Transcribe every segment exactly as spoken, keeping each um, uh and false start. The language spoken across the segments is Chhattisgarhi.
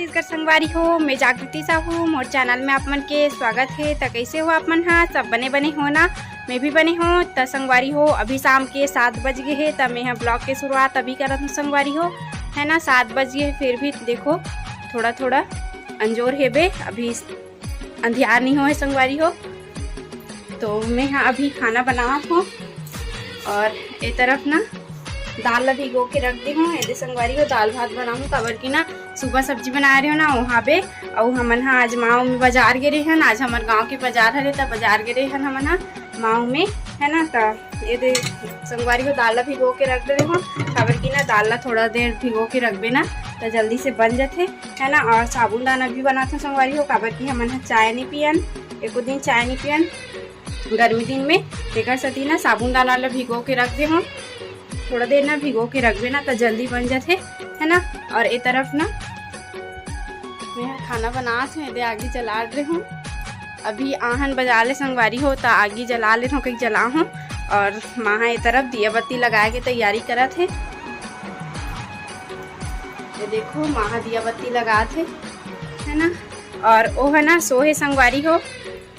नमस्कार संगवारी हो, मैं जागृति साहू, मोर चैनल में आप मन के स्वागत हे। त कइसे हो आप मन हा? सब बने बने हो ना? मैं भी बने हो। त संगवारी हो, अभी शाम के सात बज गे हे, त मैं ह ब्लॉग के शुरुआत अभी करत हूँ संगवारी हो, है ना। सात बज गे हे, फिर भी देखो थोड़ा थोड़ा अंजोर हेबे, अभी अंधियार नहीं होए संगवारी हो। तो मैं ह अभी खाना बनात हूँ और ए तरफ ना दाल ला भिगो के रख दे हूँ। एदे संगवारी हो, दाल भात बनाहूँ, काबर कि ना सुबह सब्जी बनाए रहे हो ना, वहाँ पे। अउ हमन ह आज माव में बाजार गे रहे हन, आज हमर गांव के बाजार हरे, त बाजार गे रहे हन हमन ह माव में, है ना। त एदे संगवारी हो, दाल ला भिगो के रख दे हूँ, काबर कि ना दाल ला थोड़ा देर भिगो के रखबे ना, त जल्दी से बन जाथे, है ना। और साबूदाना भी बनात हूँ संगवारी हो, काबर कि हमन ह चाय नहीं पियन, एको दिन चाय नहीं पियन गर्मी दिन में, तेकर सेती ना साबूदाना ला भिगो के रख दे हूँ। थोड़ा देर ना भिगो के रखबे ना, त जल्दी बन जाथे, है ना। और ए तरफ ना मैं ह खाना बनात हूँ, एदे आगी जला रहे हूँ। अभी आहन बजा ले संगवारी हो, त आगी जला ले हूँ, कहीं जला हूँ। और माँ ह ए तरफ दिया बत्ती लगाए के तैयारी करत हे। ये देखो, माँ ह दिया बत्ती लगात हे, है ना। और ओ है ना, सोहे संगवारी हो,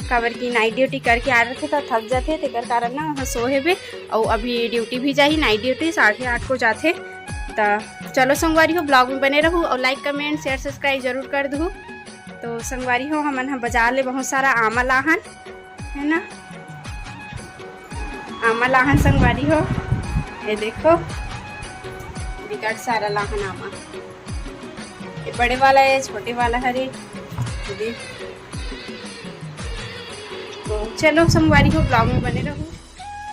काबर कि नाइट ड्यूटी करके आ रखे त थक जाथे, तेकर कारण ना ओह सोहे बे। अउ अभी ड्यूटी भी जाही, नाइट ड्यूटी साढ़े आठ को जाथे। त चलो संगवारी हो, ब्लॉग में बने रहू और लाइक, कमेंट, शेयर, सब्सक्राइब जरूर कर दू। तो संगवारी हो, हमन ह बाजार ले बहुत सारा आमा लाहन, है ना, आमा लाहन संगवारी हो। ये देखो, बिकट सारा लाहन आमा। ये बड़े वाला है, छोटे वाला हरे, ये देख। तो चलो संगवारी हो, ब्लॉग में बने रहो।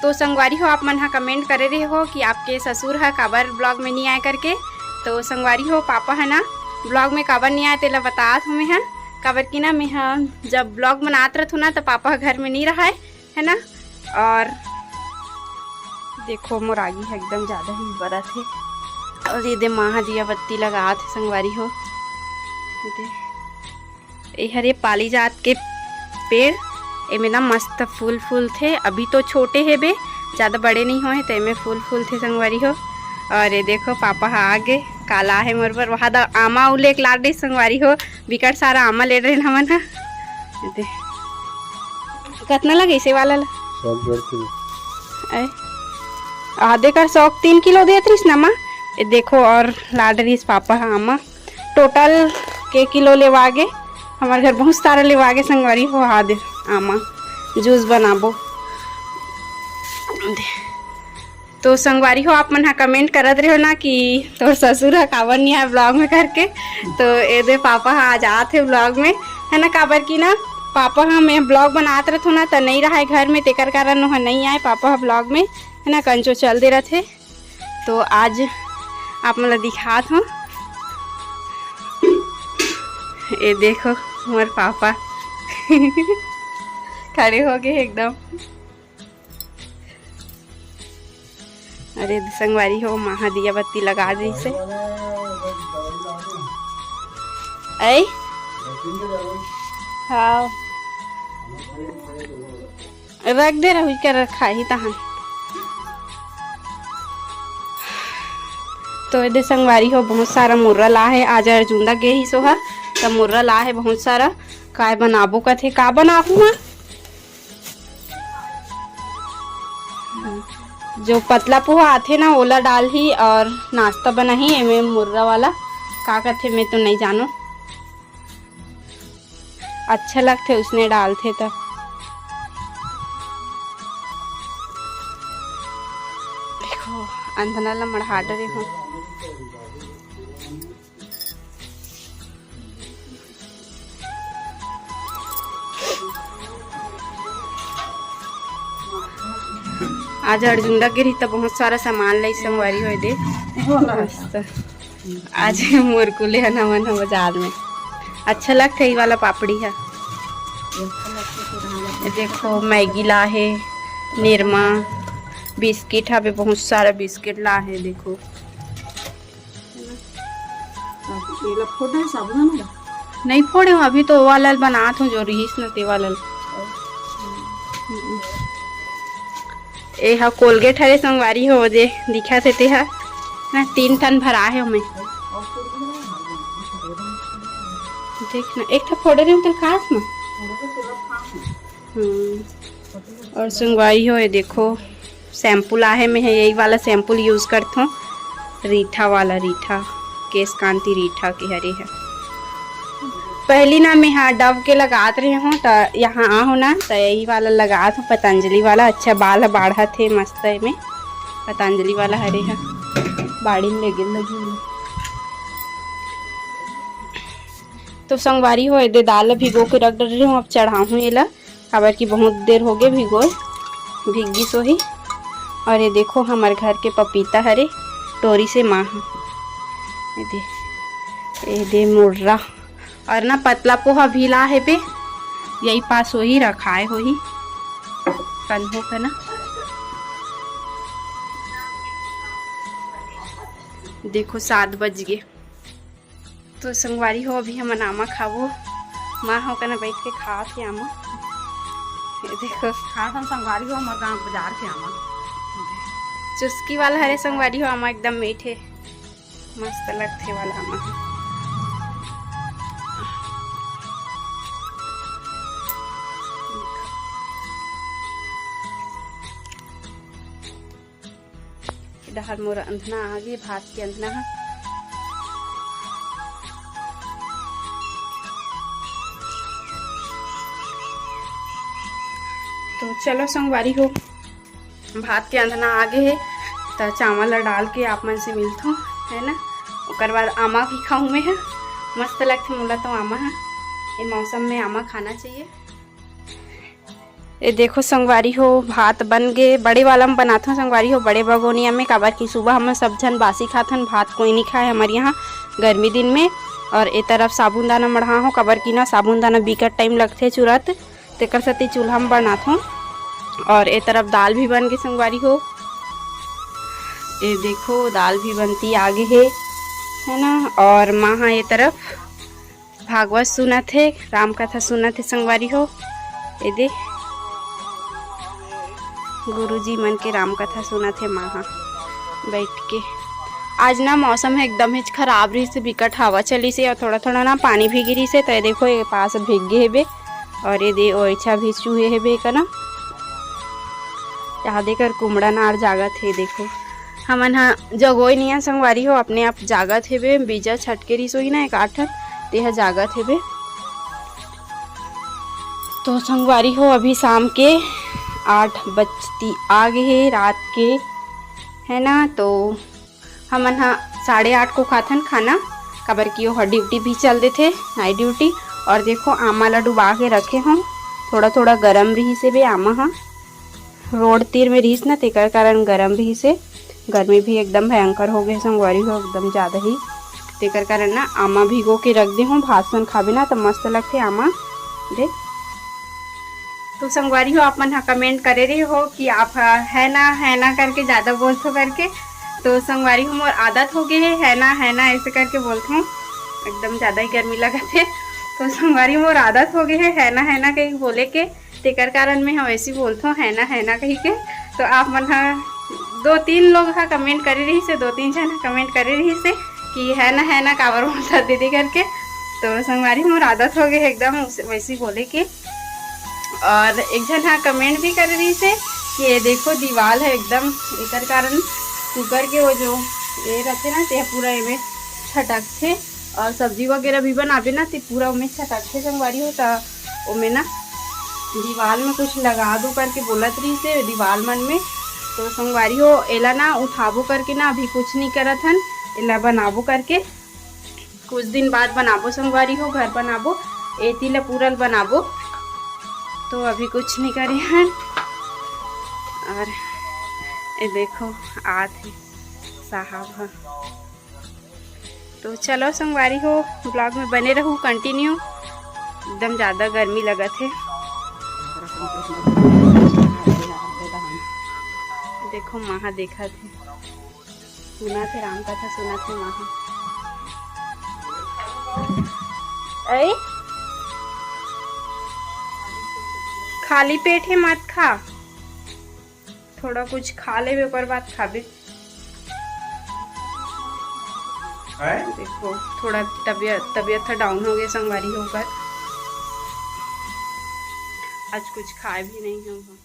तो संगवारी हो, आप मन ह कमेंट करे रहे हो कि आपके ससुर ह काबर ब्लॉग में नहीं आए करके। तो संगवारी हो, पापा है ना ब्लॉग में काबर नहीं आए, तेला बतात हूँ मैं ह। काबर कि ना मैं ह जब ब्लॉग बनात रहथूँ ना, तो पापा ह घर में नहीं रहाय, है ना। और देखो, मोर आगी ह एकदम ज्यादा ही बरत हे। और ये दे माँ ह दिया बत्ती लगात हे संगवारी हो। ये दे, ये हरे पाली जात के पेड़, एमे ना मस्त फूल फूल थे। अभी तो छोटे हे बे, ज्यादा बड़े नहीं होए, तो एमे फूल फूल थे संगवारी हो। और ये देखो, पापा ह आगे काला हे मोर बर, वहाँ दा आमा उले एक लाड रही संगवारी हो, बिकट सारा आमा ले रहे हमन ह। ये दे, कतना लगे से वाला ला? सब जोड़ के। आय। आधे कर सौ तीन किलो देत रहिस ना माँ। ये देखो, और लाड रहिस पापा ह आमा। टोटल के किलो लेवा गे, हमारे घर बहुत सारा लेवा गे संगवारी हो, आधे आमा जूस बनाबो। तो संगवारी हो, आप मन ह कमेंट करत रहो ना कि तोर ससुर ह काबर नहीं आए ब्लॉग में करके। तो ये दे पापा ह आज आत हे ब्लॉग में, है ना, काबर कि ना पापा ह मैं ब्लॉग बनात रहथो ना, त नहीं रहाय घर में, तेकर कारण ओह नहीं आए पापा ह ब्लॉग में, है ना, कंचो चल दे रहथे। तो आज आप मन ल दिखात हूँ, ये देखो मोर पापा खड़े हो गए एकदम। अरे संगवारी हो, माँ ह दिया बत्ती लगा दे से। ऐ? हाँ। रख दे रहू कर रखा ही तहन। तो ये दे संगवारी हो, बहुत सारा मुर्रा ला हे। आज अर्जुंदा गे ही सोहा, त मुर्रा ला हे बहुत सारा। काय बनाबो कथे, का बनाबो माँ? जो पतला पोहा आथे ना, ओला डालही और नाश्ता बनाही एमे मुर्रा वाला। का कथे, मैं तो नहीं जानो, अच्छा लगथे उसने डालथे त। देखो, अंधना ला मढ़ा डरे हो। आज अर्जुंदा गे रही त बहुत सारा सामान लाई संगवारी होए दे। मस्त। आज मुरकुले हन हमन ह बाजार में। अच्छा लगथे ई वाला पापड़ी ह। ये देखो मैगी ला हे, निरमा, बिस्किट हवे, बहुत सारा बिस्किट ला हे। देखो एला फोड़ना है साबुदाना ला? नहीं फोड़े हूँ, अभी तो वो वाला बनात हूँ जो रिहिस न ते वाला। ए हा कोलगेट हरे संगवारी हो, जे दिखा थे ते हा ना, तीन ठन भरा हे ओमे। देख ना, एक ठो फोड़े रहे तेल खास में। हम्म। और संगवारी हो, ये देखो, शैम्पू लाहे में है, यही वाला शैम्पू use करथों, रीठा वाला, रीठा, केश कांति रीठा के हरे है। पहली ना मैं हाँ डव के लगात रहे हूँ, त यहाँ आ हो ना, त यही वाला लगात हूँ, पतंजलि वाला। अच्छा, बाल ह बाढ़त हे मस्त, एमे पतंजलि वाला हरे है, बाड़ी में लगे लगी। तो संगवारी हो, एदे दाल ला भिगो के रख डरे हूँ, अब चढ़ाहूँ एला, काबर कि बहुत देर हो गए भिगोए, भीग गिस होही। और ये देखो, हमर घर के पपीता हरे, टोरी से माँ ह। ये दे, ये दे मुर्रा। और ना पतला पोहा भी ला हे बे, यही पास होही, रखाए होही कन्हो का ना। देखो, सात बज गए। तो संगवारी हो, अभी हमन आमा खाबो। माँ हो कना बैठ के खात हे आमा। ये देखो। खात हन संगवारी हो, हमर गाँव बाजार के आमा। चुस्की वाला हरे संगवारी हो, आमा एकदम मीठे, मस्त लगथे वाला आमा। डहर मोर अंधना आगे, भात के अंधना ह। तो चलो संगवारी हो, भात के अंधना आगे हे, त चावल ला डाल के आप मन से मिलथों, है ना। ओकर बाद आमा भी खाहूँ मैं ह, मस्त लगथे मोला तो आमा ह। ये मौसम में आमा खाना चाहिए। ये देखो संगवारी हो, भात बन गे। बड़े वाला में बनाथन संगवारी हो, बड़े बगोनिया में, काबर कि सुबह हमन सब झन बासी खाथन, भात कोई नहीं खाए हमर यहाँ गर्मी दिन में। और ए तरफ साबुन दाना मढ़ा हो, काबर कि ना साबुन दाना बिकट टाइम लगथे चुरत, तेकर सेती चूल्हा में बनाथन। और ए तरफ दाल भी बन गे संगवारी हो, ये देखो दाल भी बनती आगे हे, है ना। और माँ हा ये तरफ भागवत सुनत हे, राम कथा सुनत हे संगवारी हो। ये दे गुरुजी मन के राम कथा सुनत हे माँ हा बैठ के। आज ना मौसम ह एकदम हिच खराब रहिस हे, बिकट हवा चलिस हे और थोड़ा थोड़ा ना पानी भी गिरिस हे। तो ये देखो, ये पास भीग गे हेबे और ये दे ओइछा भी चूहे हेबे कना। यहाँ देकर कुमड़ा नार जागत हे, देखो। हमन ह जगोय निया संगवारी हो, अपने आप जागत हेबे। बीजा छटके रिसोई ना एक आठ, तेह जागत हेबे। तो संगवारी हो, अभी शाम के आठ बजती आ गे हे रात के, है ना। तो हमन ह साढ़े आठ को खाथन खाना, काबर कि ओहर ड्यूटी भी चल देथे, नाइट ड्यूटी। और देखो, आमा ला डुबा के रखे हूँ, थोड़ा थोड़ा गरम रहिस हे बे आमा ह। रोड तीर में रहिस ना, तेकर कारण गरम रहिस हे। गर्मी भी एकदम भयंकर हो गए संगवारी हो, एकदम ज़्यादा ही। तेकर कारण ना आमा भिगो के रख दे हूँ, भात सन खाबे ना तो मस्त लगथे आमा। देख, तो संगवारी हो, आप मन ह कमेंट करे रहे हो कि आप ह, है ना, है ना करके ज़्यादा बोलथो करके। तो संगवारी हो, मोर आदत हो गए है, है ना, है ना ऐसे करके बोलथो, एकदम ज़्यादा ही गर्मी लगत है। तो संगवारी हो, मोर आदत हो गए है, है ना, है ना कहीं बोले के। तेकर कारण मैं ह वैसे बोलथों, है ना, है ना कही के। तो आप मन ह दो तीन लोग ह कमेंट करे रही से, दो तीन झन ह कमेंट करे रही से कि है ना, है ना काबर बोलता दीदी करके। तो संगवारी मोर आदत हो गए एकदम उस-, वैसे बोले के। और एक झन ह कमेंट भी करे रही से कि ये देखो दीवाल है एकदम, एकर कारण कुकर के वो जो ये रहते ना, ते पूरा एमे छटकथे। और सब्जी वगैरह भी बनाबे ना, ते पूरा ओमे छटकथे संगवारी हो। त ओमे ना दीवाल में कुछ लगा दो करके बोलत रहिस हे दीवाल मन में। तो संगवारी हो, एला ना उठाबो करके ना अभी कुछ नहीं करत हन, एला बनाबो करके कुछ दिन बाद बनाबो संगवारी हो, घर बनाबो, एती ला पूरा बनाबो। तो अभी कुछ नहीं करे हन। और ये देखो आत हे साहब ह। तो चलो संगवारी हो, ब्लॉग में बने रहू कंटिन्यू। एकदम ज़्यादा गर्मी लगत हे। देखो माँ हा देखत हे, सुनत हे राम कथा, सुनत हे माँ हा। ऐ खाली पेट हे मत खा, थोड़ा कुछ खा लेबे, ओकर बाद खाबे। देखो, थोड़ा तबियत तबियत ह डाउन हो गए संगवारी हो, पर आज कुछ खाए भी नहीं हो।